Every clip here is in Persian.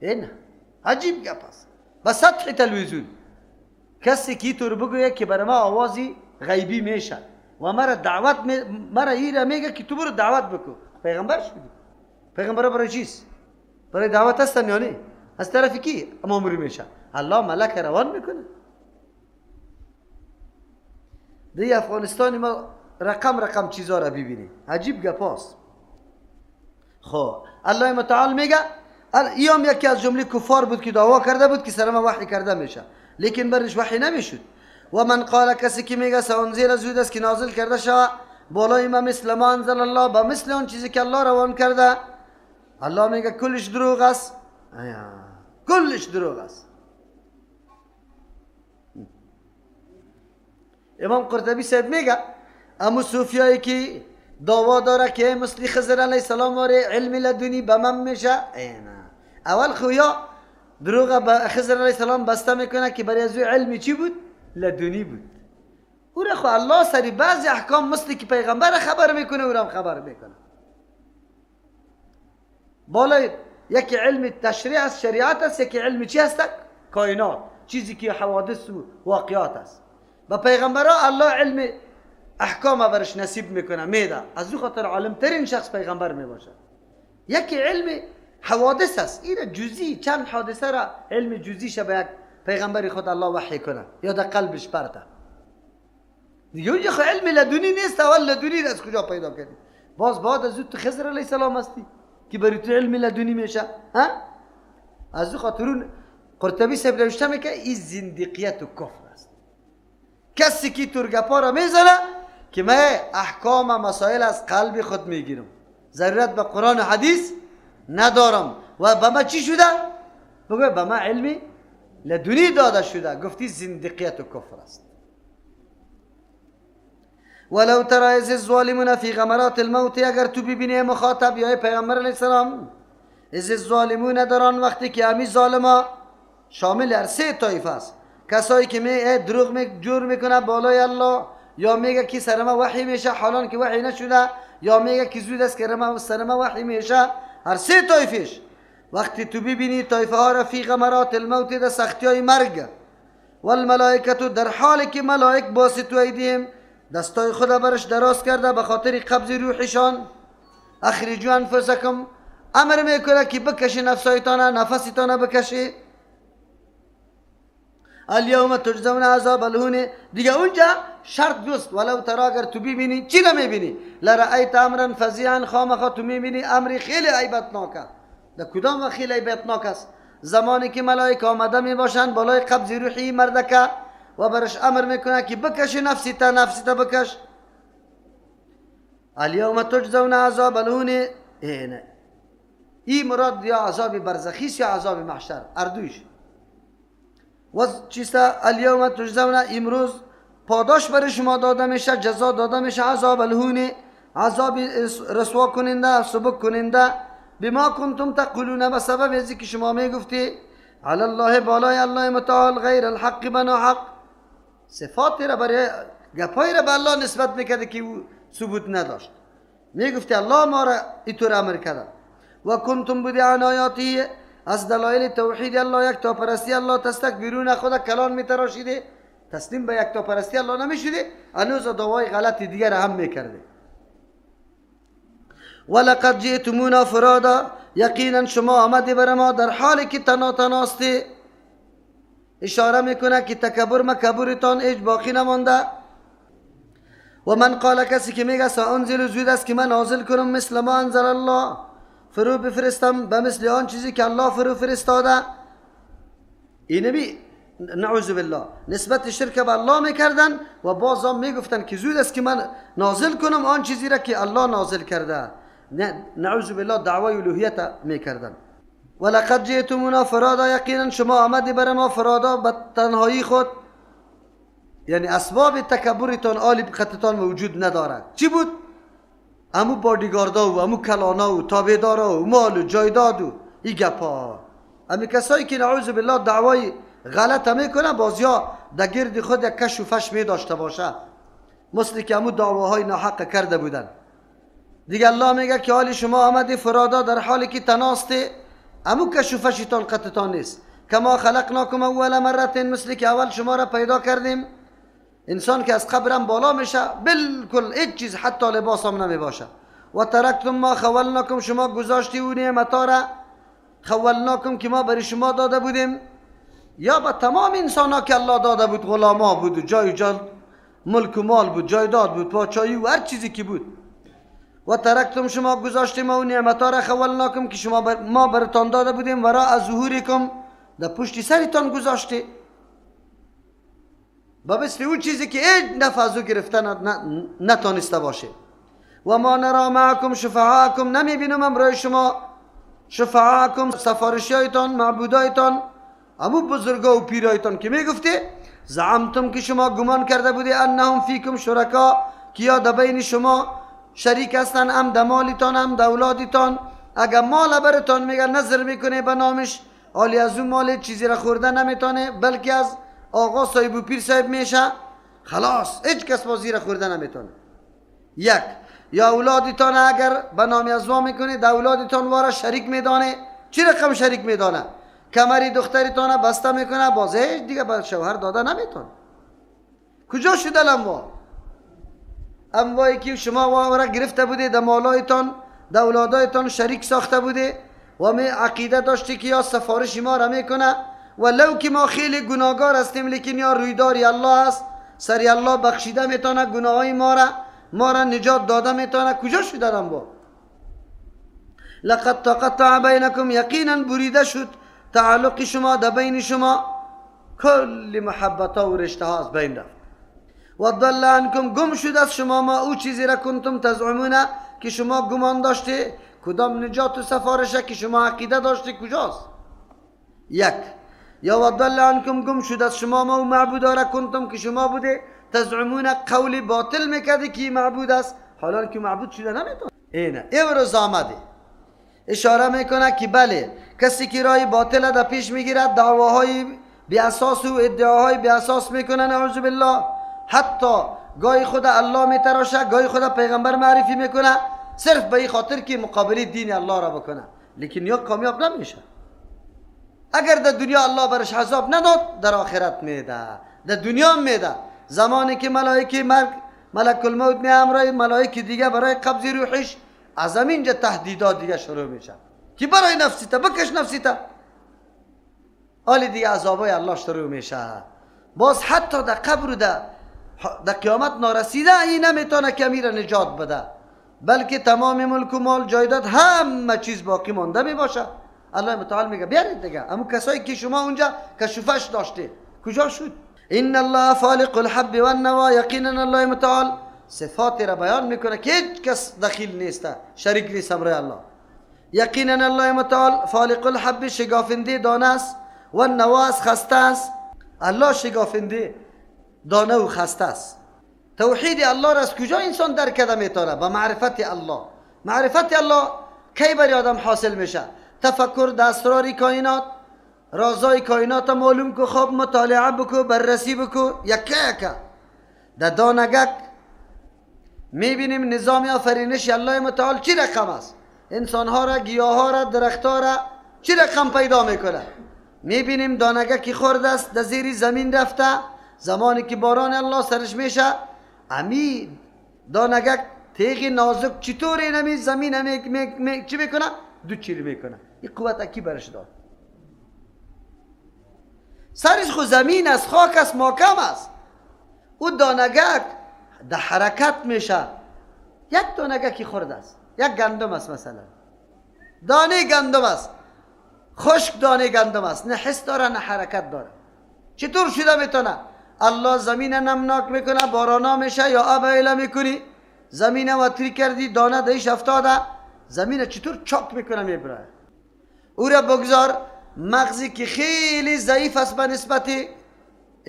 این عجیب گپ است. به سطح تلویزیون کسی که تو رو بگویه که برای ما آوازی غیبی میشه و مرا دعوت مرا ایره میگه که تو برو دعوت بکن، پیغمبر شدی. پیغمبر برای چیست؟ برای دعوت هستن یا نه؟ از طرف کی مامور میشه؟ الله ملک روان میکنه. دی افغانستان ما رقم رقم چیزا را ببینی، عجیب گپ است. خب الله متعال میگه ایام یکی از جمله کفار بود که دعوا کرده بود که سر ما وحی کرده میشه، لیکن برش وحی نمیشد. و من قال کسی که میگه سانزیل زود است که نازل کرده شوه بالای ما مثل ما انزل الله، با مثل اون چیزی که الله روان کرده. الله میگه کلش دروغ است، کلش دروغ است. امام قرطبی صاحب میگه امو صوفیایی که دعوا داره که مثل خضر علیه السلام واره علم لدنی به من میشه، نه اول خویا دروغ به خضر علیه السلام بسته میکنه که برای از علم چی بود؟ لدنی بود. او را خو الله سری بعضی احکام مثل که پیغمبر خبر میکنه او را هم خبر میکنه. بالای یکی علم تشریع است، شریعت است، یکی علم چی است؟ کائنات، چیزی که حوادث و واقعات است. با پیغمبرها الله علم احکام برش نصیب میکنه، میده. از او خاطر عالم ترین شخص پیغمبر میباشه. یکی علم حوادث است، این جزئی چند حادثه را علم جزئی به یک پیغمبر خود الله وحی کنه یا در قلبش پرده. دیگه اونجا خو علم لدنی نیست. اول لدنی را از کجا پیدا کردی؟ باز بعد از تو خضر علیه السلام هستی که برای تو علم لدنی میشه. ها؟ از او خاطر قرطبی صاحب نوشته میکنه این زندیقیت و کفر است. کسی که ترگپا را میزنه که من احکام و مسائل از قلب خود میگیرم، ضرورت به قرآن و حدیث ندارم و به ما چی شده؟ بگو به ما علمی لدنی داده شده. گفتی زندیقیت و کفر است. ولو ترى اذ الظالمون فی غمرات الموت، اگر تو ببینی مخاطب یا پیغمبر علیه السلام، اذ الظالمون در آن وقتی که امی ظالما شامل هر سه طایفه است، کسایی که می دروغ می جور میکنه بالای الله، یا میگه که سر ما وحی میشه حالان که وحی نشده، یا میگه که زود است که سر ما وحی میشه، هر سه طایفش وقتی تو ببینی طایفه ها را فی غمرات الموت در سختی های مرگ، والملائکه در حالی که ملائک باسطوا ایدیهم دستای خود برش دراز کرده به خاطر قبض روحشان، اخرجوا انفسکم، امر میکنه که بکشی نفسایتان، نفستان بکشی. الیوم تجزون عذاب الهون. دیگه اونجا شرط دوست، ولو ترا اگر تو ببینی چی را میبینی؟ لرأیت امرا فظیعا، خامخا تو میبینی امری خیلی عیبتناکه. در کدام وقت خیلی عیبتناک است؟ زمانی که ملائک آمده میباشند بالای قبض روحی مردکه و برش امر میکنه که بکش نفسی تا نفسی تا بکش. الیوم تجزون عذاب الهون، این مراد یا عذاب برزخی یا عذاب محشر، اردویش. و چیست؟ الیوم تجزون، امروز پاداش برای شما داده میشه، جزا داده میشه، عذاب الهون، عذاب رسوا کننده، سبک کننده، بما کنتم تقولون، به سبب از که شما میگفتی علی الله، بالای الله متعال، غیر الحق بنا حق، صفات را برای گپای را به الله نسبت میکرده که او ثبوت نداشت، میگفتی الله ما را اینطور امر کرده. و کنتم بودی عن آیاته، از دلایل توحید الله، یک تا پرستی الله، تستکبرون، خود کلان میتراشیده، تسلیم به یک تا پرستی الله نمیشده، هنوز دعوای غلط دیگر هم میکرده. ولقد جئتمونا فرادا، یقینا شما آمدی بر ما در حالی که تنا تناستی. اشاره میکنه که تکبر مکبرتان هیچ باقی نمانده. و من قال، کسی که میگه سانزل، زود است که من نازل کنم، مثل ما انزل الله، فرو بفرستم به مثل آن چیزی که الله فرو فرستاده. اینمی نعوذ بالله نسبت شرک به الله میکردن و بازم میگفتن که زود است که من نازل کنم آن چیزی را که الله نازل کرده. نعوذ بالله دعوای الوهیت میکردن. ولقد جئتمونا فرادا، یقینا شما آمدی بر ما فرادا، به تنهایی خود، یعنی اسباب تکبرتان آلی بخطتان موجود ندارد. چی بود؟ امو بادیگاردا و امو کلانا و تابعدارا و مال و جایداد و این گپا. امی کسایی که نعوذ بالله دعوای غلط میکنن بازیا در گرد خود یک کش و فش می داشته باشه، مثل که امو دعواهای ناحق کرده بودن. دیگه الله میگه که حال شما آمدی فرادا در حالی که تناستی، امو کشوفشتان قطتان نیست. کما خلقناکم اول مره، مثل که اول شما را پیدا کردیم. انسان که از قبرم بالا میشه بالکل هیچ چیز حتی لباس هم نمی باشه. و ترکتم ما خولناکم، شما گذاشتی و نعمتا را خولناکم که ما برای شما داده بودیم، یا به تمام انسان ها که الله داده بود، غلاما بود و جای جای ملک و مال بود، جایداد بود، پاچایی و هر چیزی که بود. و ترکتم شما گذاشتیم و نعمتا را خولناکم که شما ما براتان داده بودیم، ورا از ظهورکم در پشت سرتان گذاشتی، با مثل اون چیزی که هیچ نفع از او گرفته نتانسته باشه. و ما نرا معکم شفعاکم، نمیبینم امرای شما شفعاکم سفارشیایتان معبودایتان، امو بزرگا و پیرایتان که میگفتی زعمتم که شما گمان کرده بودی انهم فیکم شرکا، که یا در بین شما شریک هستن، هم در مالتان هم در اولادتان. اگر مال برتان میگه نظر میکنه به نامش، حالی از اون مال چیزی را خورده نمیتونه، بلکه از آقا صاحب و پیر صاحب میشه، خلاص هیچ کس بازی را خورده نمیتونه. یک یا اولادتان اگر به نام از ما میکنه، در اولادتان وارا شریک میدانه. چی رقم شریک میدانه؟ کمری دختریتان بسته میکنه، باز هیچ دیگه به شوهر داده نمیتونه. کجا شده اموا؟ اموایی که شما وارا گرفته بوده، در مالایتان در اولادایتان شریک ساخته بوده و می عقیده داشتی که یا سفارش ما را میکنه، ولو که ما خیلی گناهگار هستیم، لیکن یا رویداری الله است، سری الله بخشیده میتونه گناههای ما را نجات داده میتونه. کجا شده اموا؟ لقد تقطع بینکم، یقینا بریده شد تعلق شما در بین شما، کل محبت ها و رشته ها از بین رفت. و ضل عنکم، گم شد از شما ما او چیزی را کنتم تزعمون که شما گمان داشته. کدام نجات و سفارشه که شما عقیده داشته کجاست؟ یک یا و ضل عنکم، گم شد از شما ما او معبودا را کنتم که شما بوده تزعمون قول باطل میکرده که معبود است، حالا که معبود شده نمیتونه. اینه امروز آمده اشاره میکنه که بله کسی که رای باطل در پیش میگیرد، دعواهای بی اساس و ادعاهای بی اساس میکنه، نعوذ بالله، حتی گاهی خود الله میتراشه، گاهی خود پیغمبر معرفی میکنه، صرف به این خاطر که مقابله دین الله را بکنه، لیکن یا کامیاب نمیشه. اگر در دنیا الله برش عذاب نداد، در آخرت میده، در دنیا میده. زمانی که ملائکه مرگ ملک الموت می همراه ملائکه دیگه برای قبض روحش، از همینجا تهدیدات دیگه شروع میشه که برای نفسی تا بکش نفسی تا، حال دیگه عذابای الله شروع میشه. باز حتی در قبر و در قیامت نارسیده این نمیتونه که امیر نجات بده، بلکه تمام ملک و مال جایداد همه چیز باقی مانده میباشه. الله متعال میگه بیارید دیگه امو کسایی که شما اونجا کشوفش داشته کجا شد؟ ان الله فالق الحب والنوى، یقینا الله متعال صفات را بیان میکنه که هیچ کس دخیل نیست، شریک نیست همراه الله. یقینا الله متعال فالق الحب شگافنده دانه است، و النوى خسته است. الله شگافنده دانه و خسته است. توحید الله را از کجا انسان درک کرده میتونه؟ با معرفت الله. معرفت الله کی برای آدم حاصل میشه؟ تفکر در اسرار کائنات، رازای کائنات معلوم کو، خواب مطالعه بکو، بررسی بکو، یکه یکه در دانگک میبینیم نظام آفرینش الله متعال چی رقم است. انسانها را، گیاها را، درختها را چی رقم پیدا میکنه. میبینیم دانگک که خورده است در زیر زمین رفته، زمانی که باران الله سرش میشه، امی دانگک تیغ نازک چطور اینمی زمین می چی میکنه؟ دو چیر میکنه. این قوت کی برش داد؟ سرش خو زمین است، خاک است، ماکم است. او دانگک در حرکت میشه. یک دانگکی خورده است، یک گندم است مثلا، دانه گندم است، خشک دانه گندم است، نه حس داره نه حرکت داره. چطور شده میتونه؟ الله زمین نمناک میکنه، بارانا میشه یا آب ایله میکنی، زمین واتری کردی، دانه دیش افتاده، زمین چطور چاک میکنه میبره. او را بگذار مغزی که خیلی ضعیف است به نسبت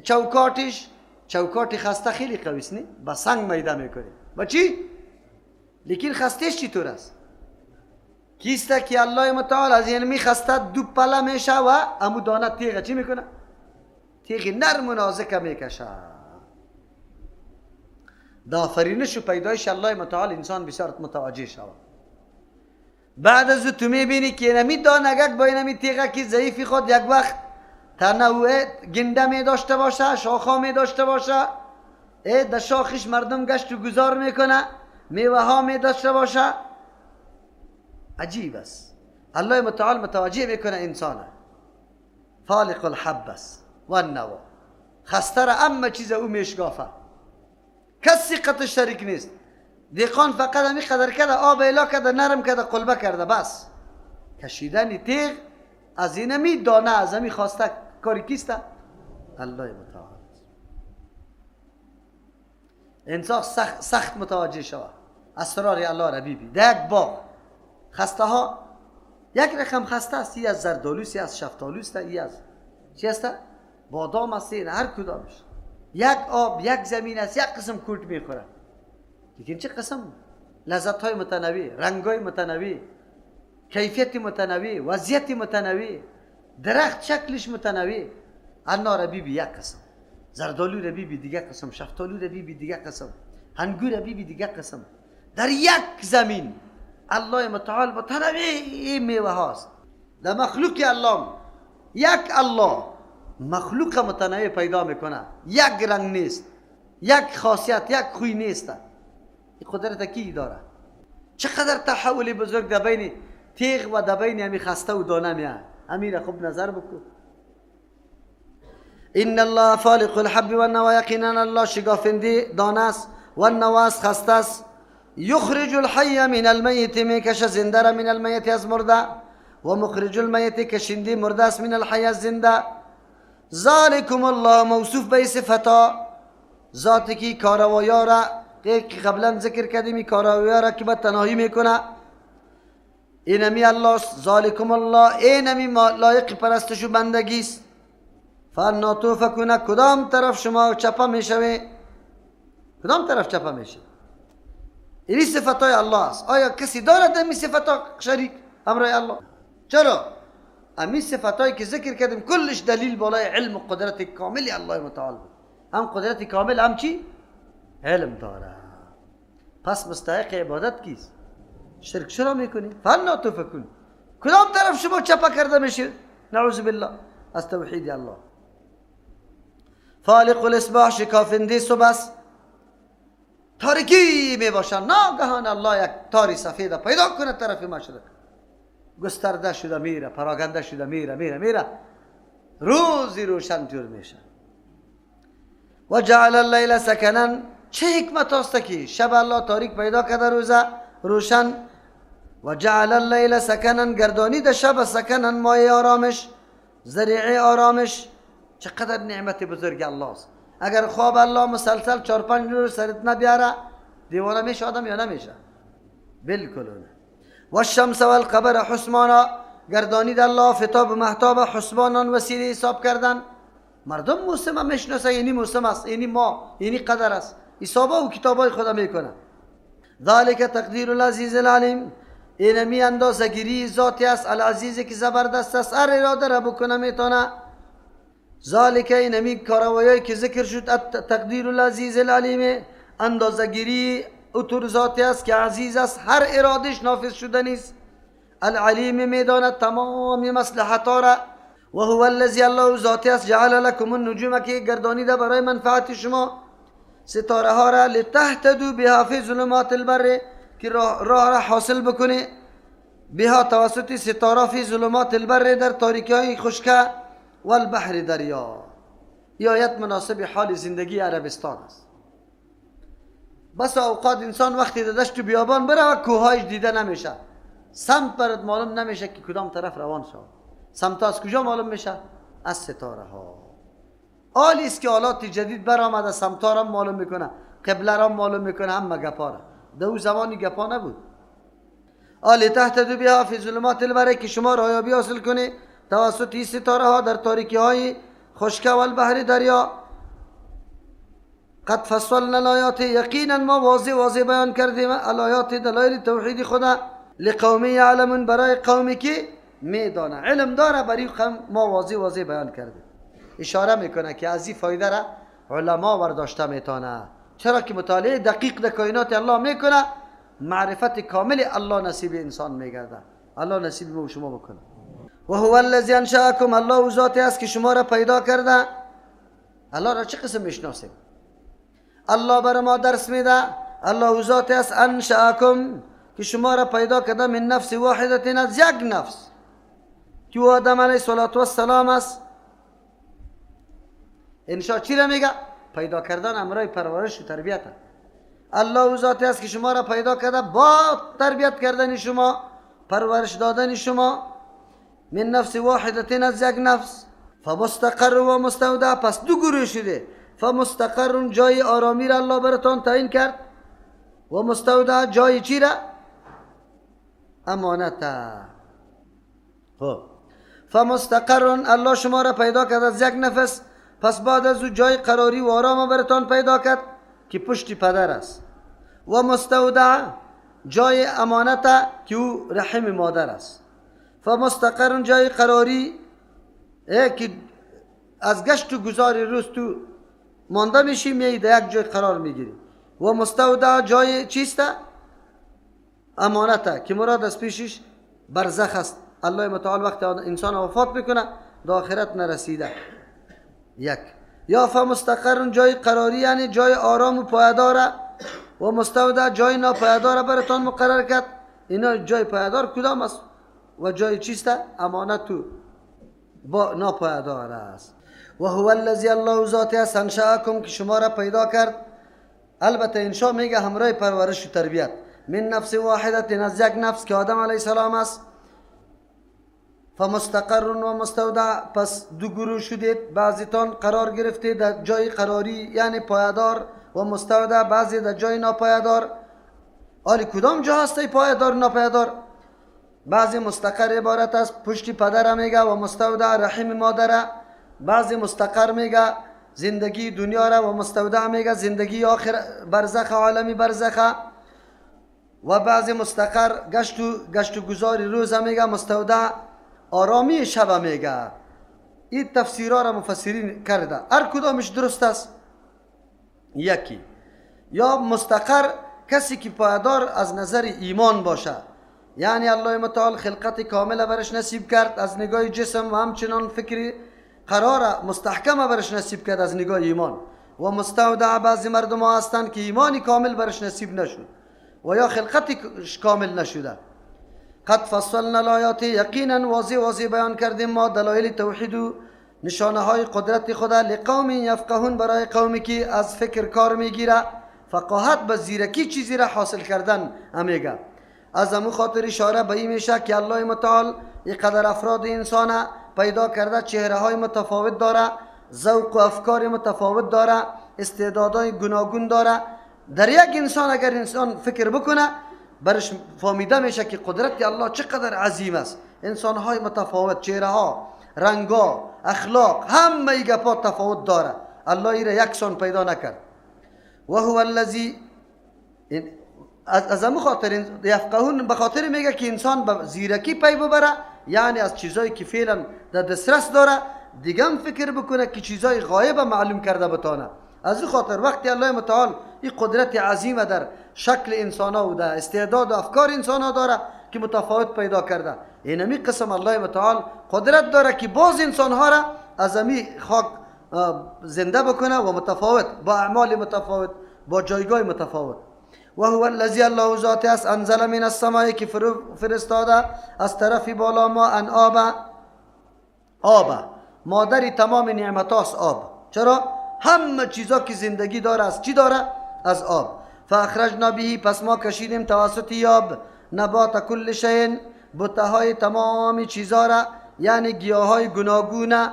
چوکاتش، چوکات خسته خیلی قوی است، نه؟ با سنگ میده میکنه. با چی؟ لیکن خستهش چطور است؟ کیسته که الله متعال از این می خسته دو پله میشه و امو دانه تیغه چی میکنه؟ تیغ نرم و نازک میکشه. در آفرینش و پیدایش الله متعال انسان بسیار متوجه شود. بعد از تو میبینی که اینمی دانگک با اینمی تیغه که ضعیفی خود یک وقت تنوع گنده می داشته باشه، شاخه می داشته باشه، در شاخش مردم گشت و گذار میکنه، میوه ها می داشته باشه. عجیب است. الله متعال متوجه میکنه انسانه. فالق الحب است و النوا، خسته را اما چیز او میشگافه، کسی قطع شریک نیست. دیقان فقط همی قدر کرده، آب الا کرده، نرم کرده، قلبه کرده، بس. کشیدن تیغ از اینمی دانه، از همی خواسته کاری کیسته؟ الله متعال. انسان سخت متوجه شود اسرار الله را بیبی. در یک باغ خسته ها یک رقم خسته است، ای از زردآلوست، ای از شفتالوست، ای از چی است؟ بادام است، هر کدامش یک آب یک زمین است، یک قسم کوٹ میخوره، لیکن چه قسم؟ لذت های متنوع، رنگ های متنوع، کیفیت متنوع، وضعیت متنوع، درخت شکلش متنوع. انار بی بی یک قسم، زردآلو را بی بی دیگه قسم، شفتالو را بی بی دیگه قسم، هنگور را بی بی دیگه قسم. در یک زمین الله متعال متنوع میوه هاست. در مخلوق الله یک الله مخلوق متنوع پیدا میکنه، یک رنگ نیست، یک خاصیت، یک خوی نیست. این قدرت کی داره؟ چقدر تحول بزرگ در بین تیغ و در بین همی خسته و دانه میاد. امیر خوب نظر بکن. ان الله فالق الحب والنوى، یقینا الله شگافنده دانه است و النوى است خسته است. یخرج الحی من المیت، میکشه زنده را من المیت از مرده، و مخرج المیت کشنده مرده است من الحی از زنده. ذالکم الله موصوف به صفتا، ذاتی که کاروایا را که قبلا ذکر کردیم، کاروایا را که به تنهایی میکنه، اینمی الله ذالکم الله، اینمی لایق پرستش و بندگی است. فانا توفکون، کدام طرف شما چپه میشوی؟ کدام طرف چپه میشه؟ اینی صفتای الله است. آیا کسی دارد امی صفتا شریک همراه الله؟ چرا؟ امی صفتایی که ذکر کردیم کلش دلیل بالای علم و قدرت کامل الله متعال بود. هم قدرت کامل هم چی؟ علم داره. پس مستحق عبادت کیست؟ شرک چرا میکنی؟ فانا توفکون، کدام طرف شما چپه کرده میشید؟ نعوذ بالله از توحید الله. فالق الاصباح، شکافنده صبح است، تاریکی می باشد، ناگهان الله یک تاری سفید پیدا کنه طرف مشرق، گسترده شده میره، پراگنده شده میره میره میره، روزی روشن جور میشه. و جعل اللیل سکنا، چه حکمت است که شب الله تاریک پیدا کرده روزه روشن. و جعل اللیل سکنا، گردانید شب سکنا مایه آرامش، ذریعه آرامش. چقدر نعمت بزرگ الله است. اگر خواب الله مسلسل 4-5 روز سرت نبیاره دیوانه میشه آدم یا نمیشه؟ بالکل. و الشمس والقمر حسبانا، گردانید الله فتاب و مهتاب حسبانان وسیله حساب کردن. مردم موسم میشناسه، یعنی موسم است، یعنی ما، یعنی قدر است، حسابا و کتابای خدا میکنه. ذالک تقدیر العزیز العلیم، اینمی اندازه گیری ذاتی است العزیزی که زبردست است، هر اراده را بکنه میتونه. ذالک اینمی کاروایی که ذکر شد تقدیر العزیز العلیم، اندازه گیری اتور ذاتی است که عزیز است، هر ارادش نافذ شده نیست. العلیم میداند تمام مصلحت ها را. و هو الذی الله ذاتی است جعل لکم النجوم، که گردانیده برای منفعت شما ستاره ها را، لتهتدوا بها فی ظلمات البر، که راه را حاصل بکنه بها توسط ستاره، فی ظلمات البر در تاریکی های خشکه، والبحر دریا. این آیت مناسب حال زندگی عربستان است. بس اوقات انسان وقتی در دشت و بیابان بره و کوهایش دیده نمیشه، سمت برات معلوم نمیشه که کدام طرف روان شد. سمت از کجا معلوم میشه؟ از ستاره ها. آلی است که آلات جدید برآمده، سمت را معلوم میکنه، قبله را معلوم میکنه، اما گپا را. در او زمانی گپا نبود. آلی تهتدوا بها فی ظلمات البر، که شما رایابی حاصل کنه توسط این ستاره ها در تاریکی های خشکه و البحر دریا. قد فصلنا الآیات، یقینا ما واضح واضح بیان کردیم الآیات دلایل توحید خدا، لقوم یعلمون، برای قومی که میدانه، علم داره، برای قوم ما واضح واضح بیان کردیم. اشاره میکنه که از این فایده را علما برداشته میتونه، چرا که مطالعه دقیق در کائنات الله میکنه، معرفت کامل الله نصیب انسان میگرده. الله نصیب ما و شما بکنه. و هو الذی انشأکم، الله او ذاتی است که شما را پیدا کرده. الله را چه قسم میشناسیم؟ الله بر ما درس میده. الله او ذاتی است انشأکم که شما را پیدا کرده من نفس واحدة، از یک نفس که او آدم علیه السلام است. انشاء چی را میگه؟ پیدا کردن امرای پرورش و تربیت. الله او ذاتی است که شما را پیدا کرده با تربیت کردن شما، پرورش دادن شما، من نفس واحدة، از یک نفس. فمستقر و مستودع، پس دو گروه شده. فمستقر جای آرامی را الله براتان تعیین کرد، و مستودع جای چی را؟ امانت. خب فمستقر، الله شما را پیدا کرد از یک نفس، پس بعد از او جای قراری و آرام براتان پیدا کرد که پشت پدر است، و مستودع جای امانت که او رحم مادر است. فمستقر جای قراری که از گشت و گذار روز تو مانده میشی، میای در یک جای قرار میگیری. و مستودع جای چیست؟ امانت که مراد از پیشش برزخ است. الله متعال وقت انسان وفات میکنه در آخرت نرسیده. یک یا فمستقر جای قراری یعنی جای آرام و پایداره، و مستودع جای ناپایداره براتان مقرر کرد. اینا جای پایدار کدام است و جای چیست؟ امانت تو با ناپایدار است. و هو الذی، الله ذاتی است انشأکم که شما را پیدا کرد. البته انشاء میگه همراه پرورش و تربیت. من نفس واحدة، از یک نفس که آدم علیه السلام است. فمستقر و مستودع، پس دو گروه شدید، بعضیتان قرار گرفته در جای قراری یعنی پایدار و مستودع، بعضی در جای ناپایدار. آلی کدام جا هستی پایدار ناپایدار؟ بعضی مستقر عبارت است پشت پدر میگه و مستودع رحم مادره. بعضی مستقر میگه زندگی دنیا را و مستودع میگه زندگی آخر برزخ، عالمی برزخ. و بعضی مستقر گشت و گذار روز میگه، مستودع آرامی شب میگه. این تفسیرها را مفسرین کرده، هر کدامش درست است. یکی یا مستقر کسی که پایدار از نظر ایمان باشه، یعنی الله متعال خلقت کامل برش نصیب کرد از نگاه جسم و همچنان فکری قرار مستحکم برش نصیب کرد از نگاه ایمان. و مستودع بعضی مردم ها هستند که ایمانی کامل برش نصیب نشد و یا خلقت کامل نشده. قد فصلنا الآیات، یقینا واضح بیان کردیم ما دلایل توحید و نشانه های قدرت خدا، لقوم یفقهون، برای قومی که از فکر کار میگیره، فقاهت به زیرکی چیزی را حاصل کردن امیگه. از امو خاطر اشاره به این میشه که الله متعال اینقدر افراد انسان پیدا کرده، چهره های متفاوت داره، ذوق و افکار متفاوت داره، استعدادهای گوناگون داره. در یک انسان اگر انسان فکر بکنه برش فهمیده میشه که قدرت الله چقدر عظیم است. انسان های متفاوت، چهره ها، رنگ ها، اخلاق، همه ای گپا تفاوت داره. الله ای را یکسان پیدا نکرد. و هو الذی، از امو خاطر یفقهون به خاطر میگه که انسان به زیرکی پی ببره، یعنی از چیزایی که فعلا در دسترس داره دیگه هم فکر بکنه که چیزای غایب معلوم کرده بتانه. از این خاطر وقتی الله متعال این قدرت عظیم در شکل انسان ها و در استعداد و افکار انسان ها داره که متفاوت پیدا کرده، اینمی قسم الله متعال قدرت داره که باز انسان ها را از امی خاک زنده بکنه و متفاوت، با اعمال متفاوت، با جایگاه متفاوت. و هو الذی، الله ذات است انزل من السماء که فرستاده از طرف بالا ما ان آب، آب مادر تمام نعمت هاست آب. چرا؟ همه چیزا که زندگی داره از چی داره؟ از آب. فاخرجنا به، پس ما کشیدیم توسط آب نبات کل شیء، بوته های تمام چیزا را، یعنی گیاهای گوناگونه،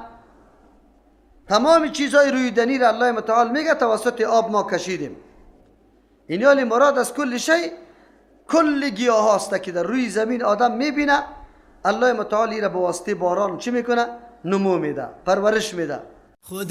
تمام چیزهای رویدنی را الله متعال میگه توسط آب ما کشیدیم. این یعنی مراد از کل شی کل گیاه هاست که در روی زمین آدم میبینه، الله متعال را به واسطه باران چی میکنه؟ نمو میده، پرورش میده. خدا